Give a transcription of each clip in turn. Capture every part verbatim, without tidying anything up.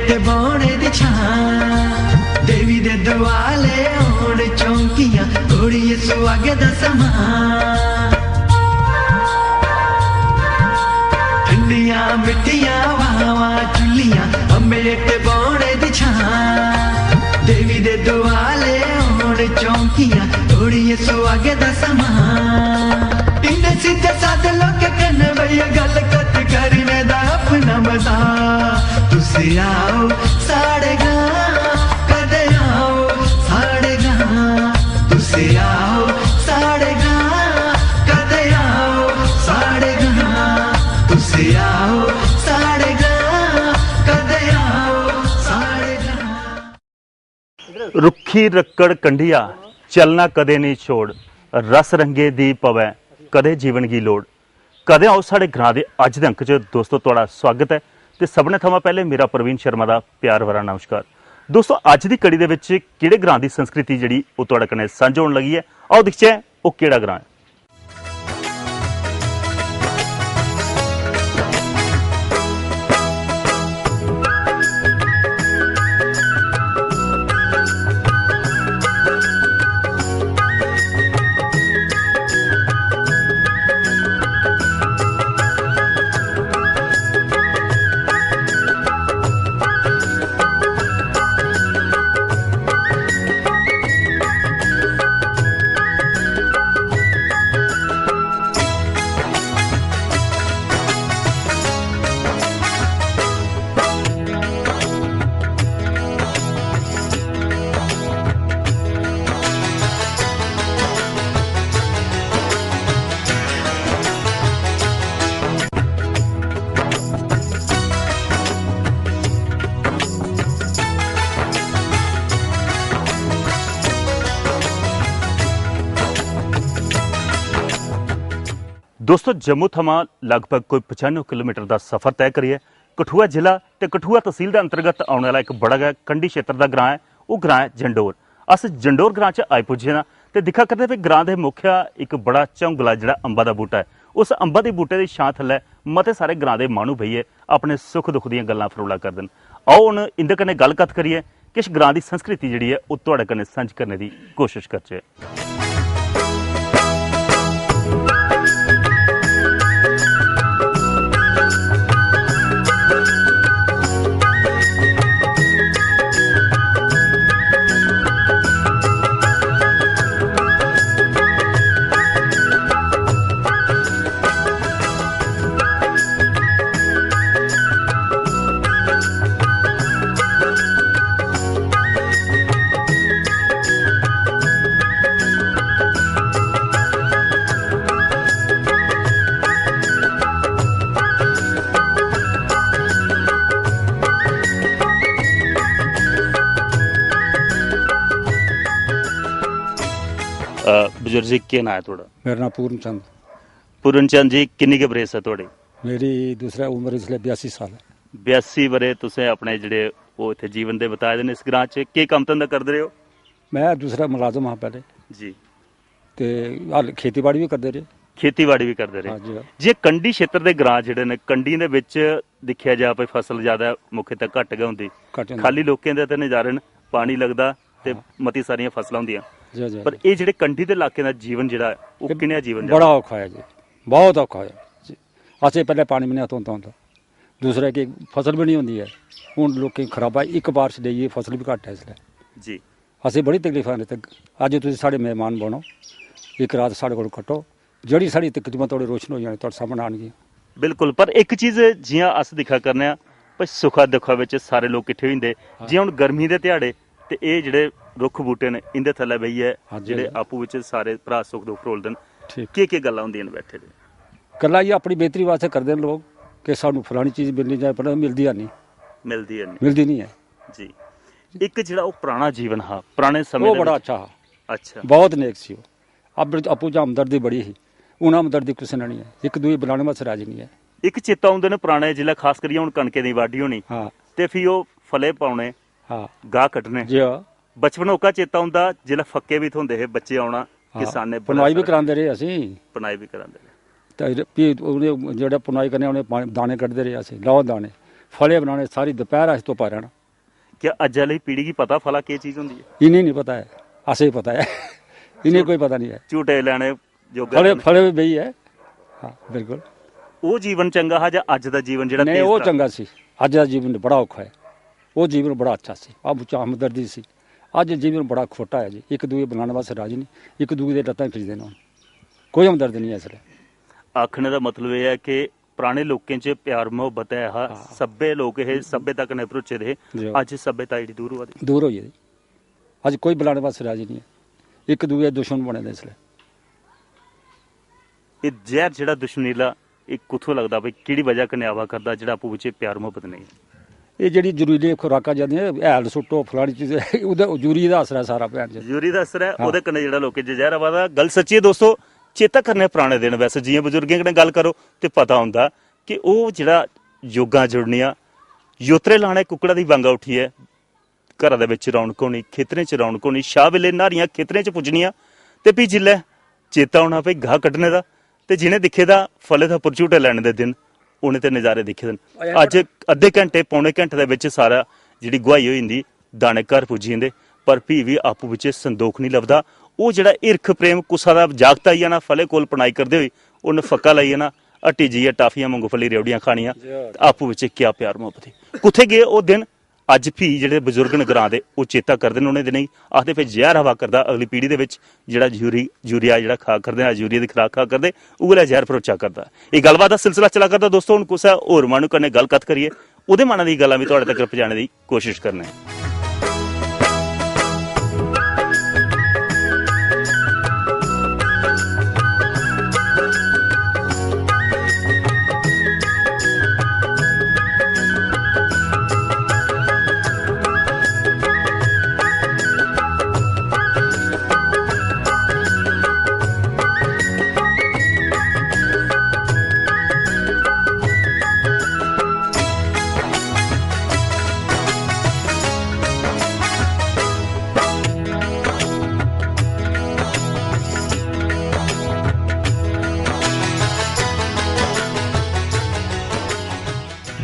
ते बौह्ने दी छां, देवी दे दुआले होन चौंकियां, कुड़िये सुहागे दा समां। ठंडियां मिट्ठियां हवावां झुल्लियां, अम्बें हेठ बौह्ने दी छां, देवी दे दुआले होन चौंकियां, कुड़िये सुहागे दा समां। इन्ने सिद्धे सादे लोकें कन्नै बेहियै गल्ल कत्थ करने दा अपना मजा। तुस आओ साढ़े ग्रां, कदे आओ साढ़े ग्रां। तुस आओ साढ़े ग्रां, कदे आओ साढ़े ग्रां। तुस आओ साढ़े ग्रां, कदे आओ साढ़े ग्रां। रुक्खी रक्कड़ कंढिया, चलना कदें नेईं छोड़। रस रंगे दी पवै, कदें जीवन गी लोड़। कदें आओ साढ़े ग्रां दे अज्ज दे अंक च। दोस्तो, थुआढ़ा सुआगत ऐ ते सभनें थमां पैह्ले मेरा प्रवीण शर्मा दा प्यार भरा नमस्कार। दोस्तो, अज्ज दी कड़ी दे बिच केह्ड़े ग्रां दी संस्कृति जेह्ड़ी ओह् थुआढ़े कन्नै सांझा होन लगी ऐ, आओ दिखचै ओह् केह्ड़ा ग्रां ऐ। दोस्तो, जम्मू थमां लगभग कोई पचानुए किलोमीटर दा सफर तय करियै कठुआ जिला ते कठुआ तसील दे अंतर्गत औने आह्ला इक बड़ा गै कंढी क्षेत्र दा ग्रां ऐ। ओह् ग्रां ऐ जंडोर। अस जंडोर ग्रां च आई पुज्जे आं ते दिक्खा करदे भई ग्रां दे मुख्य इक बड़ा झौंगला जेह्ड़ा अम्बा दा बूह्टा ऐ, उस अम्बा दे बूह्टे दी छां थल्लै मते सारे ग्रां दे माह्नू बेहियै अपने सुख दुख दियां गल्लां फरोला करदे न। आओ, हून इं'दे कन्नै गल्ल कत्थ करियै किश ग्रां दी संस्कृति जेह्ड़ी ऐ, ओह् थुआढ़े कन्नै सांझी करने दी कोशश करचै। अ, बजुर्ग जी, केह् नांऽ ऐ थुआढ़ा? मेरा नांऽ पूर्ण चंद। पूर्ण चंद जी, किन्नी गै बरेस ऐ थुआढ़ी? मेरी दूसरा उम्र इसलै बयासी साल ऐ। बयासी बरे तुसें अपने जेह्ड़े ओह् इत्थै जीवन दे बताए दे न इस ग्रां च। केह् कम्म धंधा करदे रेह् ओ? में दूसरा मुलाजम हा पैह्ले। जी। ते हल खेतीबाड़ी बी करदे रेह्। खेतीबाड़ी बी करदे रेह्। हां जी, हां। जे कंढी क्षेत्र दे ग्रां जेह्ड़े न, कंढियें दे बिच दिक्खेआ जा भई फसल ज्यादा मुख्यतः घट्ट गै होंदी। घट्ट होंदी। खाल्ली लोकें दे ते नजारे न, पानी लगदा ते हां। मती सारियां फसलां होंदियां। जी, जी। पर एह् जेह्ड़े कंढी दे इलाकें दा जीवन जेह्ड़ा ऐ, ओह् एह् किनेहा जीवन बड़ा जेह्ड़ा? औखा ऐ जी, बहुत औखा ऐ। असें पैह्लें पानी बी निं हा थ्होंदा होंदा, दूसरा कि फसल बी निं होंदी ऐ। हून लोकें गी खराबा, इक बारश लेइयै फसल बी घट्ट ऐ इसलै। जी। असें बड़ी तकलीफां न इत्थै। अज्ज तुस साढ़े मेहमान बनो, इक रात साढ़े कोल कट्टो, जेह्ड़ी साढ़ी तकलीफां थुआढ़े रोशन होई जानी, थुआढ़े सामनै आनगियां। बिल्कुल, पर इक चीज जि'यां अस दिक्खा करने आं, भाई सुखा दुखा बिच सारे लोक किट्ठे होई जंदे। हां। जि'यां हून गर्मी दे ध्याड़े ते एह् जेह्ड़े रुक्ख बूह्टे न, इं'दे थल्लै बेहियै हां जी, जेह्ड़े हां जी। आपूं बिच सारे भ्राऽ सुख दुख फरोलदे न, ठीक। केह् केह् गल्लां होंदियां न बैठे दे? गल्लां इ'यै अपनी बेह्तरी वास्तै करदे न लोक कि सानूं फलानी चीज मिलनी चाहिदी, पर मिलदी है निं। मिलदी है निं। मिलदी निं ऐ। जी। इक जेह्ड़ा ओह् पराना जीवन हा, पराने समें ओह् दे बड़ा बिच। अच्छा हा। अच्छा। बहुत नेक सी ओह्। अब आपूं च हमदर्दी बड़ी ही, हून हमदर्दी कुसै ने निं ऐ, इक दूए गी बलाने वास्तै राजी निं ऐ। इक चेता औंदे न पराने, जिसलै खास करियै हून कनकै दी बाड्ढी होनी, हां। ते फ्ही ओह् फले पौने, हां। गाह् कड्ढने। जी हां। बचपन ओह्का चेता औंदा जिसलै फक्के बी थ्होंदे हे, बच्चे औना, हां। किसानें बड़ा पुनाई बी सारा करांदे रेह् असें। पुनाई बी करांदे रेह्। ते फ्ही उ'नें जेह्ड़ा पुनाई कन्नै उ'नें पा-, दाने कड्ढदे रेह् असें, लैओ दाने। फले बनाने, सारी दपैह्र अस धुप्पा रैह्ना। क्या अज्जै आह्ली पीढ़ी गी पता फला केह् चीज होंदी ऐ? इ'नें निं पता ऐ, असें पता ऐ। इ'नें कोई पता निं ऐ। झूटे लैने, जोगा फले करने। फले बी बेही ऐ। हां, बिल्कुल। ओह् जीवन चंगा हा जां अज्ज दा जीवन जेह्ड़ा नेईं, तेज ओह् तरार? चंगा सी। अज्ज दा जीवन बड़ा औखा ऐ। ओह् जीवन बड़ा अच्छा सी। अम्ब च हमदर्दी सी। अज्ज जीवन बड़ा खोटा ऐ जी। इक दूए बनाने वास्तै राजी निं, इक दूए दे लत्तां खिचदे न। कोई हमदर्द निं ऐ इसलै। आखने दा मतलब एह् ऐ कि पराने लोकें च प्यार मुहब्बत ऐ हा, हां। सब्भै लोक हे, सभ्यता कन्नै भरोचे दे हे। जी। अज्ज सभ्यता जेह्ड़ी दूर होआ दी। दूर होई गेदी। अज्ज कोई बनाने वास्तै राजी निं ऐ। इक दूए दे दुश्मन बने दे इसलै। एह् जैह्र जेह्ड़ा दुश्मनी दा, एह् कुत्थूं लगदा भाई, केह्ड़ी बजह कन्नै आवा करदा जेह्ड़ा आपूं बिच्चें प्यार मुहब्बत नेईं? एह् जेह्ड़ी जरूरी खुराकां जंदियां, हैल सुट्टो, फलानी चीज, ओह्दा यूरिया दा असर ऐ सारा भैन जी। यूरिया दा असर ऐ, हां। ओह्दे कन्नै जेह्ड़ा लोकें च जैह्र आवा दा। गल्ल सच्ची ऐ दोस्तो, चेता करने पराने दिन। वैसे जि'यां बजुर्गें कन्नै गल्ल करो ते पता होंदा कि ओह् जेह्ड़ा जोगां जुड़नियां, योतरे लाने कुक्कड़ा दी बांगा उट्ठियै, घरा दे बिच रौनक होनी, खेतरें च रौनक होनी, शाह बेल्लै न्हारियां खेतरें च पुज्जनियां ते फ्ही जिल्लै चेता औना भई गाह् कड्ढने दा, ते जि'नें दिक्खे दा फले दा उप्पर झूटे लैने दे दिन, उ'नें ते नजारे दिक्खे दे न। अज्ज अद्धे घैंटे, पौने घैंटे दे बिच सारा जेह्ड़ी गुहाई होई जंदी, दाने घर पुज्जी जंदे, पर फ्ही बी आपूं बिच्चें संदोख निं लभदा। ओह् जेह्ड़ा हिरख प्रेम, कुसा दा जागत आई जाना फले कोल पनाई करदे होई, उन्न फक्का लाई जाना, हट्टी जाइयै टाफियां, मुंगफली, रेवड़ियां खानियां, ते आपूं बिच्चें क्या प्यार मुहब्बत ही। कुत्थै गे ओह् दिन? अज्ज फ्ही जेह्ड़े बजुर्ग न ग्रां दे, ओह् चेता करदे न उ'नें दिनें गी, आखदे, "फिर जैह्र हवा करदा अगली पीढ़ी दे बिच, जेह्ड़ा यूरी-, यूरिया जेह्ड़ा खा करदे न, यूरिया दी खराक खा करदे, उ'ऐ लेआ जैह्र भरोचा करदा।" एह् गल्लबात दा सिलसिला चला करदा दोस्तो। हून कुसै होर माह्नू कन्नै गल्ल कत्थ करियै ओह्दे मनै दी गल्लां बी थुआढ़े तगर पजाने दी कोशश करने आं।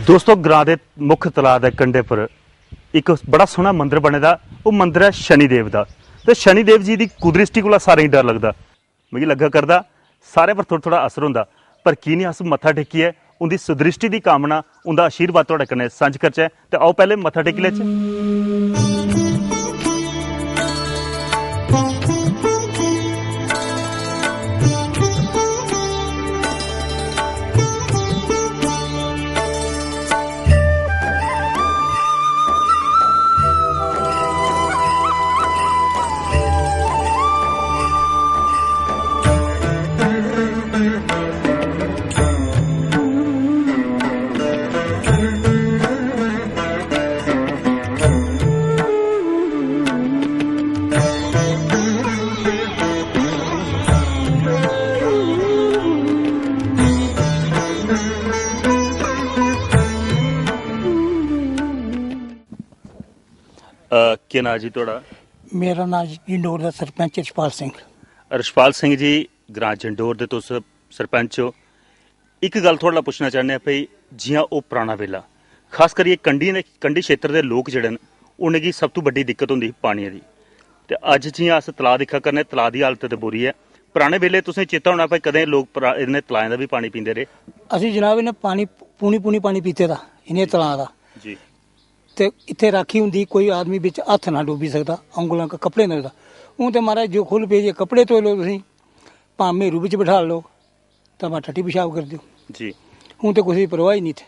दोस्तो, ग्रां दे मुख्य तलाऽ दे कंढे पर इक बड़ा सोह्ना मंदर बने दा। ओह् मंदर ऐ शनिदेव दा। ते शनिदेव जी दी कुदृष्टि कोला सारें गी डर लगदा। मिगी लग्गा करदा सारें पर थोह्ड़ा थोह्ड़ा असर होंदा, पर की निं अस मत्था टेकियै उं'दी सुदृष्टि दी कामना, उं'दा आशीर्वाद थुआढ़े कन्नै सांझ करचै? ते आओ, पैह्लें मत्था टेकी लैचै। अ, केह् नांऽ जी थुआढ़ा? मेरा नांऽ जी जंडोर दा सरपंच रिशपाल सिंह। रिशपाल सिंह जी, ग्रां जंडोर दे तुस सरपंच ओ। इक गल्ल थुआढ़े कोला पुच्छना चाह्न्ने आं भई, जि'यां ओह् पराना बेल्ला, खास करियै कंढी दे, कंढी क्षेत्र दे लोक जेह्ड़े न, उ'नेंगी सब तों बड्डी दिक्कत होंदी ही पानियै दी। ते अज्ज जि'यां अस तलाऽ दिक्खा करने, तलाऽ दी हालत ते बुरी ऐ। पराने बेल्ले तुसें चेता होना भई, कदें लोक परा-, इ'नें तलाएं दा बी पानी पींदे रेह्। असीं जनाब, इ'नें पानी, पूनी पूनी पानी पीते दा इ'नें तलाएं दा। जी। ते इत्थै राखी होंदी, कोई आदमी बिच हत्थ ना डुब्बी सकदा, औंगलां क-, कपड़े नेईं धोंदा। हून ते महाराज जो खु'ल्ल पेई जे कपड़े धोई लैओ तुसीं, भामें मेरू बिच बठाल लैओ, तां भामें टट्टी पेशाब करी देओ। जी। हून ते कुसै दी परवाह ही निं इत्थै।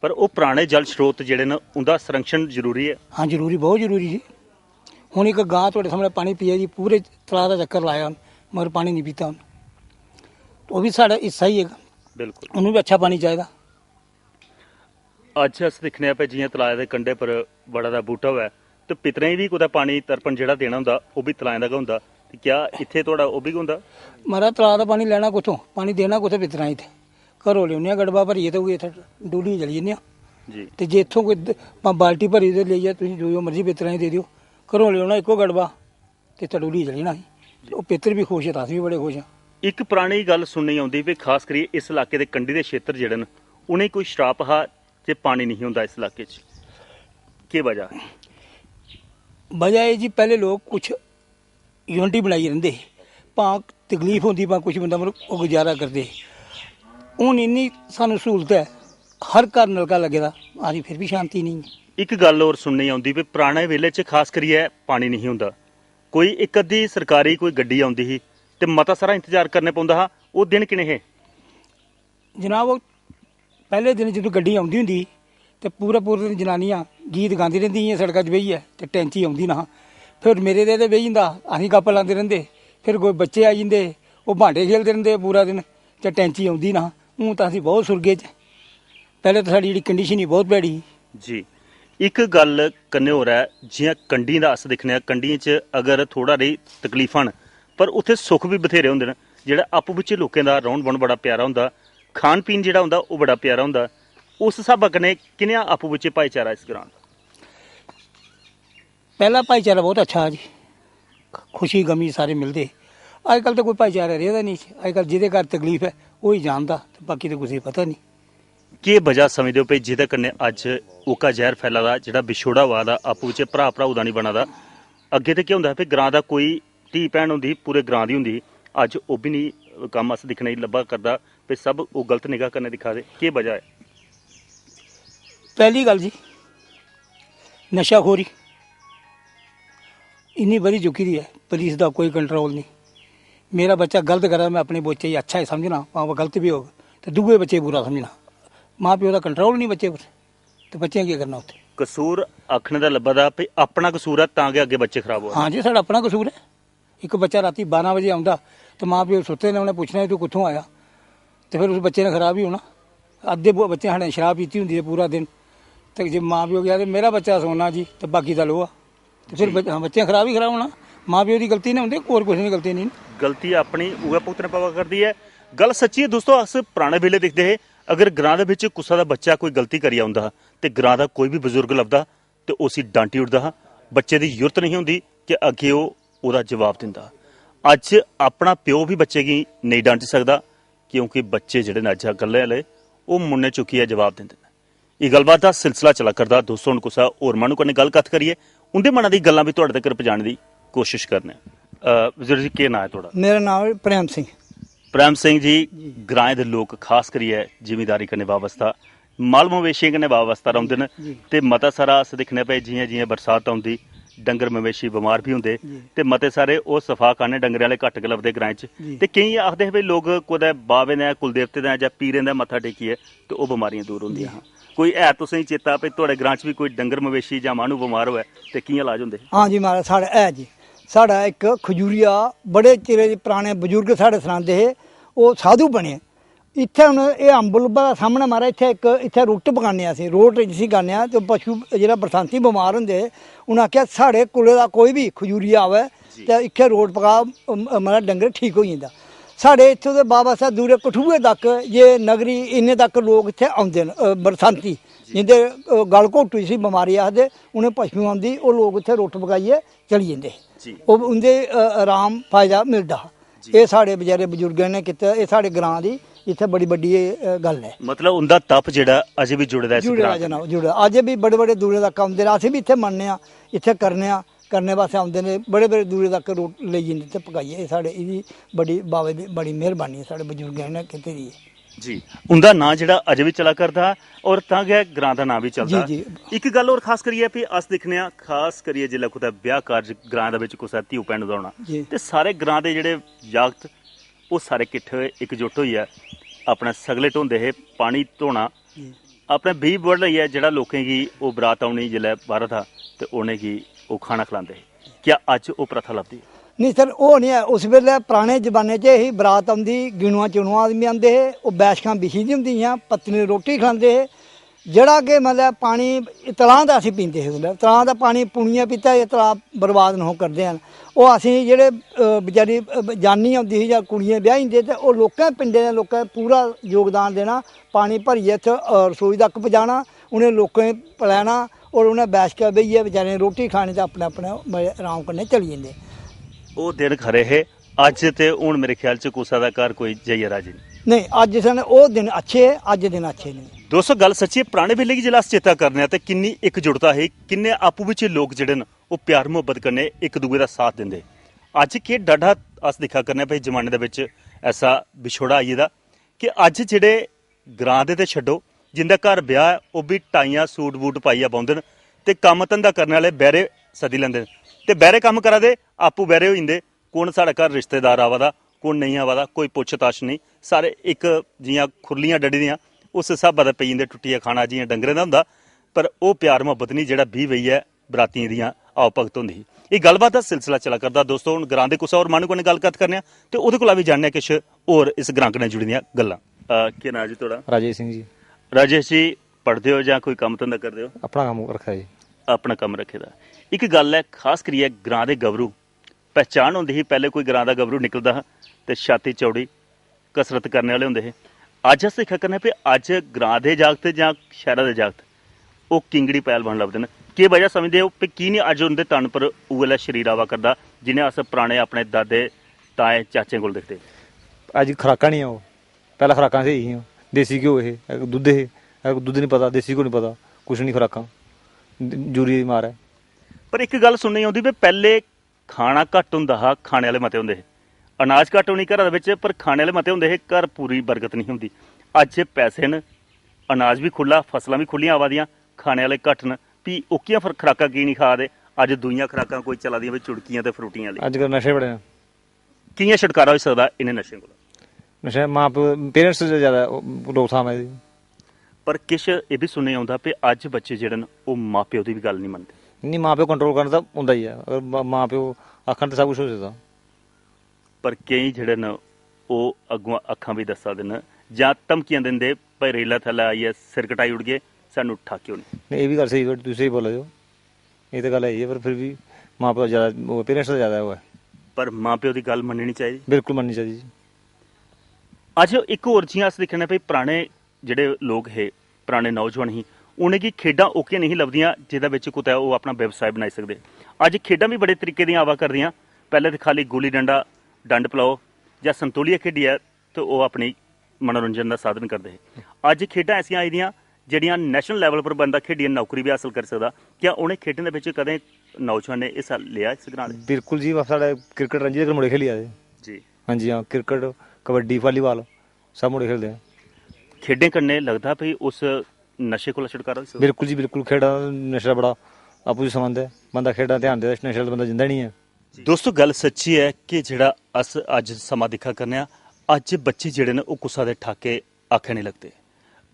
पर ओह् पराने जल स्रोत जेह्ड़े न, उं'दा संरक्षण जरूरी ऐ। हां, जरूरी, बहुत जरूरी जी। हून इक गां थुआढ़े सामनै पानी पिया दी, पूरे तलाऽ दा चक्कर लाया उन्न, मगर पानी निं पीता उन्न। ओह् बी साढ़ा हिस्सा ही इक। बिल्कुल। उन्नू बी अच्छा पानी चाहिदा। अज्ज अस दिक्खने आं भई, जि'यां तलाऽ दे कंढे पर बड़ा दा बूह्टा होऐ, ते पितरें गी बी कुतै पानी तरपन जेह्ड़ा देना होंदा, ओह् बी तलाएं दा गै होंदा। ते क्या इत्थै थुआढ़ा ओह् बी होंदा? महाराज, तलाऽ दा पानी लैना कुत्थूं? पानी देना कुत्थै पितरें गी इत्थै? घरों लेई औने आं गड़बा भरियै ते उ'ऐ इत्थै डोलियै चली जन्ने आं। जी। ते जे इत्थूं कोई द-, प-, बाल्टी भरी ते लेइयै तुसीं जो जो मर्जी पितरें गी देई देओ। घरों लेई औना इक्को गड़बा ते इत्थै डोलियै चली जाना असीं। ते ओह् पितर बी खुश ते अस बी बड़े खुश आं। इक परानी गल्ल सुनने गी औंदी भई, खास करियै इस इलाके दे कंढी दे क्षेत्र जेह्ड़े न, उ'नेंगी कोई श्राप हा ते पानी नेईं होंदा इस इलाके च, केह् बजह? बजह एह् जी, पैह्ले लोक कुछ यूनिटी बनाइयै रैंह्दे हे, भां तकलीफ होंदी, भां कुछ बंदा, मतलब, ओह् गुजारा करदे हे। हून इन्नी सानूं स्हूलत ऐ, हर घर नलका लग्गे दा, असें फिर बी शांति नेईं ऐ। इक गल्ल होर सुनने गी औंदी, भी पराने बेल्ले च खास करियै पानी नेईं होंदा, कोई इक अद्धी सरकारी कोई गड्डी औंदी ही ते मता सारा इंतजार करने पौंदा हा। ओह् दिन किने हे? जनाब, ओह् पैह्ले दिन जदूं गड्डी औंदी होंदी ही ते पूरा पूरा दिन जनानियां गीत गांदी रैंह्दी हियां सड़का च बेहियै, ते टैंची औंदी ना हा। फिर मेरे ते, ते बेही जंदा हा, असें गप्प लांदे रैंह्दे। फिर कोई बच्चे आई जंदे, ओह् बांटे खेलदे रैंह्दे पूरा दिन, ते टैंची औंदी ना हा। हून तां असीं बहुत सुर्गे च। पैह्ले तां साढ़ी जेह्ड़ी कंडीशन ही, बहुत भैड़ी ही। जी, इक गल्ल कन्नै होर ऐ, जि'यां कंढी दा अस दिक्खने आं, कंढियें च अगर थोह्ड़ा रेही तकलीफां न, पर उत्थै सुख बी बथ्हेरे होंदे न। जेह्ड़ा आपूं बिच्चें लोकें दा रौह्न बौह्न बड़ा प्यारा होंदा, खान पीन जेह्ड़ा होंदा, ओह् बड़ा प्यारा होंदा। उस स्हाबा कन्नै कनेहा आपूं बिच्चें भाईचारा इस ग्रांऽ दा? पैह्ला भाईचारा बहुत अच्छा हा जी, खुशी गमी सारे मिलदे हे। अजकल ते कोई भाईचारा रेह् दा निं। अजकल जेह्दे घर तकलीफ ऐ, ओह् ही जानदा, ते बाकी ते कुसै गी पता निं। केह् बजह समझदे ओ भई जेह्दे कन्नै अज्ज ओह्का जैह्र फैला दा, जेह्ड़ा बिछोड़ा होआ दा, आपूं बिच्चें भ्राऽ भ्राऊ दा निं बना दा? अग्गें ते केह् होंदा हा भई ग्रांऽ दा कोई धी भैन होंदी ही, पूरे ग्रांऽ दी होंदी ही, अज्ज ओह् बी निं कम्म अस दिक्खने गी लब्भा करदा, भई सब ओह् गलत निगाह् कन्नै दिक्खा दे। केह् बजह ऐ? पैह्ली गल्ल जी, नशाखोरी इन्नी बधी चुकी दी ऐ, पुलिस दा कोई कंट्रोल निं। मेरा बच्चा गलत करा दा, में अपने बच्चे गी अच्छा ही समझना, भामें गलत बी होग, ते दूए बच्चे गी बुरा समझना। मां प्यो दा कंट्रोल निं बच्चे पर, ते बच्चें केह् करना उत्थै? कसूर आखने दा लब्भा दा, भई अपना कसूर ऐ, तां गै अग्गें बच्चे खराब होआ दे। हां जी, साढ़ा अपना कसूर ऐ। इक बच्चा रातीं बारां बजे औंदा, ते मां प्यो सुत्ते दे, उ'नें पुच्छना, "तूं कुत्थूं आया?" ते फिर उस बच्चे ने खराब ही होना। अद्धे ब-, बच्चें साढ़े शराब पीती होंदी ऐ पूरा दिन, ते जे मां प्यो गेआ ते मेरा बच्चा सोना जी, ते बाकी दा लोहा। ते फिर जी। बच-, हां, बच्चें खराब ही खराब होना। मां प्यो दी गलती ने होंदे, होर कुसै दी गलती नेईं। गलती अपनी उ'ऐ भुगतने पवा करदी ऐ। गल्ल सच्ची ऐ दोस्तो, अस पराने बेल्ले दिखदे हे, अगर ग्रां दे बिच कुसै दा बच्चा कोई गलती करी औंदा हा ते ग्रां दा कोई बी बजुर्ग लभदा ते उसी डांटी ओड़दा हा। बच्चे दी जुर्त नेईं होंदी कि अग्गें ओह् ओह्दा जवाब दिंदा। अज्ज अपना प्यो बी बच्चे गी नेईं डांटी सकदा, क्योंकि बच्चे जेह्ड़े न अज्ज कल्लै आह्ले, ओह् मुन्ने चुक्कियै जवाब दिंदे न। एह् गल्लबात दा सिलसिला चला करदा। दोस्तो, हून कुसै होर माह्नू कन्नै गल्ल कत्थ करियै उं'दे मना दी गल्लां बी तुआढ़े तगर पजाने दी कोशश करने आं। अ, बजुर्ग जी, केह् नांऽ ऐ थुआढ़ा? मेरा नांऽ ऐ प्रेम सिंह। प्रेम सिंह जी, जी। ग्राएं दे लोक, खास करियै जिमींदारी कन्नै बाबस्ता, माल मवेशियें कन्नै बाबस्ता रौंह्दे न, जी। ते मता सारा अस दिक्खने आं भई जि'यां जि'यां बरसात औंदी, डंगर मवेशी बमार बी होंदे, जी। ते मते सारे ओह् सफा खाने डंगरें आह्ले घट्ट गै लभदे ग्राएं च। जी। ते केईं आखदे हे भई लोक कुतै बाबे दे, कुलदेवते दे जां पीरें दे मत्था टेकियै ते ओह् बमारियां दूर होंदियां जी। हां। कोई है तुसें गी चेता भई थुआढ़े ग्रां च बी कोई डंगर मवेशी जां माह्नू बमार होऐ ते कि'यां इलाज होंदे हे? हां जी महाराज, साढ़े है जी। साढ़ा इक खजूरिया, बड़े चिरे दे पराने बजुर्ग साढ़े सनांदे हे, ओह् साधु बने। इत्थै हून एह् अम्ब लब्भा दा सामनै महाराज, इत्थै इक, इत्थै रुट्ट पकाने आं असीं, रोट जिसी गाने आं, ते पशु जेह्ड़ा बरसांती बमार होंदे हे, उ'नें आखेआ, "साढ़े कुलै दा कोई बी खजूरिया आवै जी। ते इत्थै रोट पका, अम, अम, महाराज, डंगर ठीक होई जंदा।" साढ़े इत्थूं दे बाबा साहब दूरे कठुए तक, जे नगरी, इन्ने तक लोक इत्थै औंदे न, अ, बरसांती, जी। जिंदे, अ, गल घोटू जिसी बमारी आखदे, उ'नें पशुएं औंदी, ओह् लोक इत्थै रुट्ट पकाइयै चली जंदे हे। जी। ओह् उं'दे, अ, आराम फायदा मिलदा हा। जी। एह् साढ़े बचैरे बजुर्गें ने कीते दा, एह् साढ़े ग्रां दी इत्थै बड़ी बड्डी एह्, अ, गल्ल ऐ। मतलब उं'दा तप जेह्ड़ा अजें बी जुड़े दा इस जुड़े दा ग्रां कन्नै। जनाब, जुड़े दा। अजें बी बड़े-बड़े दूरै तक औंदे न। अस बी इत्थै मन्नने आं, इत्थै करने आं, करने बास्तै औंदे न। बड़े-बड़े दूरै तक रोट लेई जंदे इत्थै पकाइयै। एह् साढ़े, एह्दी बड़ी, बाबे दी बड़ी मेह्रबानी ऐ, साढ़े बजुर्गें ने कीती दी ऐ। जी, उं'दा नांऽ जेह्ड़ा अजें बी चला करदा और तां गै ग्रां दा नांऽ बी चलदा। जी, जी। इक गल्ल होर खास करियै फ्ही अस दिक्खने आं, खास करियै जिसलै कुतै ब्याह् कारज ग्रां दे बिच कुसै ध्यू भैनू दा होना, जी। ते सारे ग्रां दे जेह्ड़े जागत, ओह् सारे किट्ठे होए, इकजुट होइयै अपने सगले ढोंदे हे, पानी ढोना, जी। अपने बीह् बड़ लेइयै जेह्ड़ा लोकें गी ओह् बरात औनी जिसलै बारात हा, ते उ'नेंगी ओह् खाना खलांदे हे। क्या अज्ज ओह् प्रथा लभदी ऐ? नेईं सर, ओह् निं ऐ। उस बेल्लै पराने जमाने च ही, बरात औंदी, गिनुआं चुनुआं आदमी आंदे हे, ओह् बैशकां बिछी दियां होंदियां हियां, पत्तलें दी रोटी खलांदे हे। जेह्ड़ा के मतलब पानी तलाऽ दा असीं पींदे हे उसलै, तलाऽ दा पानी पुनियै पीता, एह् तलाऽ बर्बाद नेईं करदे हैन। ओह् असें जेह्ड़े, अ, बचैरी, अ, जनानी औंदी ही जां कुड़ियें ब्याही जंदे ते ओह् लोकें, पिंडें दे लोकें पूरा योगदान देना, पानी भरियै इत्थै, अ, रसोई तक पजाना, उ'नें लोकें गी पलैना और उ'नें बैशकै बेहियै बचैरें रोटी खानी ते अपने अपने मजे अराम कन्नै चली जंदे। ओह् दिन खरे हे। अज्ज ते हून मेरे ख्याल च कुसै दा घर कोई जाइयै राजी नेईं। नहीं, अज्ज सन ओह् दिन अच्छे, अज्ज दिन अच्छे नहीं। दोस्तों, गल्ल सच्ची ऐ। पराने बेल्ले गी जिसलै अस चेता करने आं ते किन्नी इकजुटता ही, किन्ने आपूं बिच्च लोक जेह्ड़े न, ओह् प्यार मुहब्बत कन्नै इक दूए दा साथ दिंदे। अज्ज केह् डाढा अस दिक्खा करने आं भाई, जमाने दे बिच ऐसा बिछोड़ा आई गेदा कि अज्ज जेह्ड़े ग्रां दे ते छड्डो, जिंदे घर ब्याह ऐ, ओह् बी टाइयां सूट बूट पाइयै बौंह्दे न ते कम्म धंधा करने आह्ले बैह्रे सद्दी लैंदे न ते बैह्रे कम्म करा दे, आपूं बैह्रे होई जंदे। कौन साढ़े घर रिश्तेदार आवा दा, कौन नेईं आवा दा, कोई पुच्छ ताछ नेईं। सारे इक जि'यां खुरलियां डड्डी दियां, उस स्हाबा दा पेई जंदे टुट्टियै खाना जि'यां डंगरें दा होंदा। पर ओह् प्यार मुहब्बत निं जेह्ड़ा बीह् बेहियै बरातियें दियां आओ भगत होंदी ही। एह् गल्लबात दा सिलसिला चला करदा। दोस्तो, हून ग्रां दे कुसै होर माह्नू कन्नै गल्ल कत्थ करने आं ते ओह्दे कोला बी जानने आं किश होर इस ग्रां कन्नै जुड़ी दियां गल्लां। अ, केह् नांऽ जी थुआढ़ा? राजेश सिंह जी। राजेश जी, पढ़दे ओ जां कोई कम्म धंधा करदे ओ? अपना कम्म रक्खे दा जी। अपना कम्म रक्खे दा। इक गल्ल ऐ, खास करियै ग्रां दे गभरू, पहचान होंदी ही, पैह्ले कोई ग्रां दा गभरू निकलदा हा ते छाती चौड़ी कसरत करने आह्ले होंदे हे। अज्ज अस दिक्खा करने आं भई अज्ज ग्रां दे जागत जां शैह्रा दे जागत, ओह् किंगड़ी पैह्लवान लभदे न। केह् वजह समझदे ओ भई की निं अज्ज उं'दे तन पर उ'ऐ लेहा शरीर आवा करदा जि'नें अस पराने अपने दादे, ताए, चाचें कोल दिखदे? अज्ज खराकां निं ऐ ओह्। पैह्लें खराकां स्हेई हियां, देसी घ्यो हे, दुद्ध हे, दुद्ध निं पता, देसी घ्यो निं पता, कुछ निं खराकां, यूरिया दी मार ऐ। पर इक गल्ल सुनने गी औंदी भई पैह्ले खाना घट्ट होंदा हा, खाने आह्ले मते होंदे हे। अनाज घट्ट होनी घरा दे बिच, पर खाने आह्ले मते होंदे हे, घर पूरी बरकत निं होंदी। अज्ज पैसे न, अनाज बी खु'ल्ला, फसलां बी खु'ल्लियां आवा दियां, खाने आह्ले घट्ट न, भी ओह्कियां फर-, खराकां की निं खा दे? अज्ज दूइयां खराकां कोई चला दियां, भई चुड़कियां ते फ्रूटियां आह्ली। अज्जकल नशे बड़े न। कि'यां छुटकारा होई सकदा इ'नें नशें कोला? नशे मां प्यो, पेरेंट्स च जैदा ओह् रोकथाम ऐ एह्दी। पर किश एह् बी सुनने गी औंदा भई अज्ज बच्चे जेह्ड़े न, ओह् मां प्यो दी बी गल्ल निं मनदे। निं, मां प्यो कंट्रोल करन तां होंदा ही ऐ, अगर मां प्यो आखन तां सब कुछ होई सकदा। पर केईं जेह्ड़े न, ओह् अग्गुआं अक्खां बी दस्सा दे न जां धमकियां दिंदे, "भाई, रेला थल्लै आइयै सिर कटाई ओड़गे, सानूं ठाकेओ निं।" नेईं, एह् बी गल्ल स्हेई, तुस स्हेई बोल्ला दे ओ। एह् ते गल्ल है ही ऐ, पर फिर बी मां प्यो जैदा, पेरेंट्स दा जैदा ओह् ऐ। पर मां प्यो दी गल्ल मन्ननी चाहिदी। बिल्कुल मन्ननी चाहिदी जी। अज्ज इक होर, जि'यां अस दिक्खने आं भई पराने जेह्ड़े लोक हे, पराने नौजवान ही, उ'नेंगी खेढां ओह्कियां नेईं लभदियां जेह्दे बिच कुतै ओह् अपना व्यवसाय बनाई सकदे। अज्ज खेढां बी बड़े तरीके दियां आवा करदियां। पैह्लें ते खाली गुल्ली डंडा, डंड पलाओ जां संतोलिया खेढियै ते ओह् अपनी मनोरंजन दा साधन करदे हे। अज्ज खेढां ऐसियां आई दियां जेह्ड़ियां नेशनल लेवल पर बंदा खेढियै नौकरी बी हासल करी सकदा। क्या उ'नें खेढें दे बिच कदें नौजवान ने हिस्सा लेआ इस ग्रां दे? बिल्कुल जी, साढ़े क्रिकेट रणजी तगर मुड़े खेली आए दे। जी। हां जी, हां, क्रिकेट, कबड्डी, वालीबाल सब मुड़े खेलदे न। खेढें कन्नै लगदा भई उस नशे कोला छुटकारा होई सकदा? बिल्कुल जी, बिल्कुल। खेढां नशे दा बड़ा आपूं जी संबंध ऐ। बंदा खेढां ध्यान देऐ, नशे आह्ला बंदा जिंदा निं ऐ। दोस्तो, गल्ल सच्ची ऐ कि जेह्ड़ा अस अज्ज समां दिक्खा करने आं, अज्ज बच्चे जेह्ड़े न, ओह् कुसै दे ठाके आक्खै निं लगदे।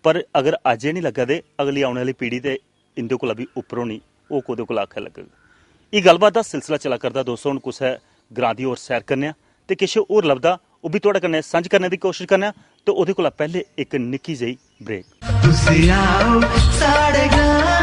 पर अगर अज्ज एह् निं लग्गा दे, अगली औने आह्ली पीढ़ी ते इं'दे कोला बी उप्पर होनी, ओह् कोह्दे कोला आक्खै लग्गग? एह् गल्लबात दा सिलसिला चला करदा। दोस्तो, हून कुसै ग्रां दी होर सैर करने आं ते किश होर लभदा, ओह् बी थुआढ़े कन्नै सांझ करने दी कोशश करने आं। ते ओह्दे कोला पैह्ले इक निक्की जेही ब्रेक। तुसी आओ साढ़े ग्रां।